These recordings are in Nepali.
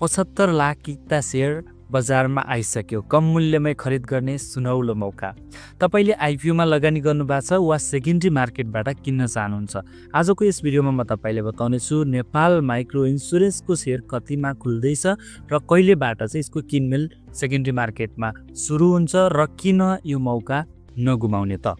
75 लाख किता शेयर बजारमा आइसक्यो। कम मूल्यमै खरिद गर्ने सुनौलो मौका। तपाईले आइपिओमा लगानी गर्नुभएको छ वा सेकेन्डरी मार्केटबाट किन्न चाहनुहुन्छ? आजको यस भिडियोमा म तपाईले बताउनेछु नेपाल माइक्रो इन्स्योरेन्सको शेयर कतिमा खुल्दैछ र कहिलेबाट चाहिँ यसको किनमेल सेकेन्डरी मार्केटमा सुरु हुन्छ र किन यो मौका नगुमाउने त।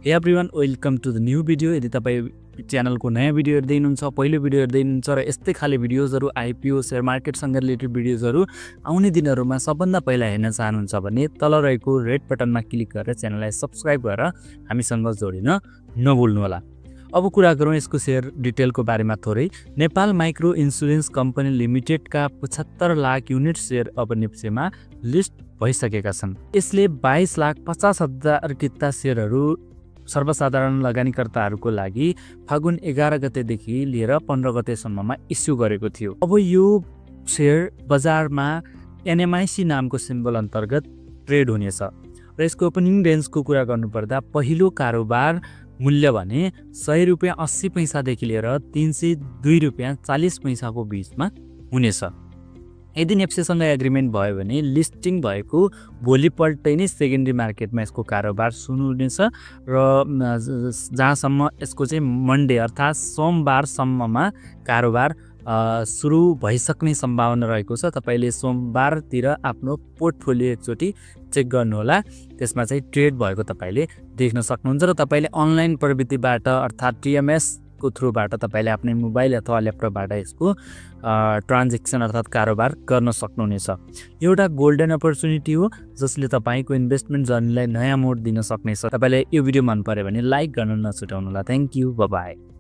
Hey everyone, welcome to the new video. यदि तपाई च्यानलको नयाँ भिडियो हेर्दै हुनुहुन्छ, पहिलो भिडियो हेर्दै हुनुहुन्छ र यस्तै खाले भिडियोजहरु आइपिओ शेयर मार्केटसँग रिलेटेड भिडियोजहरु आउने दिनहरुमा सबभन्दा पहिला हेर्न चाहनुहुन्छ भने तल रहेको रेड बटनमा क्लिक गरेर च्यानललाई सब्स्क्राइब गरेर हामीसँग जोडिन नभुल्नु होला। अब कुरा गरौँ यसको शेयर डिटेलको बारेमा थोरै। नेपाल माइक्रो इन्स्योरेन्स कम्पनी लिमिटेडका 75 लाख युनिट शेयर अब नेप्सेमा लिस्ट भइसकेका छन्। यसले 22,50,000 किता शेयरहरू सर्वसाधारण लगानीकर्ताहरूको लागि फागुन 11 गतेदेखि लिएर 15 गतेसम्ममा इस्यु गरेको थियो। अब यो शेयर बजारमा एनएमआइसी नामको सिम्बल अन्तर्गत ट्रेड हुनेछ र यसको ओपनिङ रेन्जको कुरा गर्नुपर्दा पहिलो कारोबार मूल्य भने 100 रुपैयाँ 80 पैसादेखि लिएर 302 रुपैयाँ 40 पैसाको बीचमा हुनेछ। यदि नेप्सेसँग एग्रिमेन्ट भयो भने लिस्टिङ भएको भोलिपल्टै नै सेकेन्डरी मार्केटमा यसको कारोबार सुरु हुनेछ र जहाँसम्म यसको चाहिँ मन्डे अर्थात् सोमबारसम्ममा कारोबार सुरु भइसक्ने सम्भावना रहेको छ। तपाईले सोमबारतिर आफ्नो पोर्टफोलियो एकचोटि चेक गर्नुहोला, त्यसमा चाहिँ ट्रेड भएको तपाईले देख्न सक्नुहुन्छ र तपाईले अनलाइन प्रविधिबाट अर्थात् टिएमएस को थ्रुबाट तपाईले आफ्नो मोबाइल अथवा ल्यापटपबाट यसको ट्रान्ज्याक्सन अर्थात् कारोबार गर्न सक्नुहुनेछ। एउटा गोल्डन अपर्च्युनिटी हो जसले तपाईको इन्भेस्टमेन्ट जर्नीलाई नयाँ मोड दिन सक्नेछ। तपाईलाई यो भिडियो मन पर्यो भने लाइक गर्न नछुटाउनु होला। Thank you, bye bye.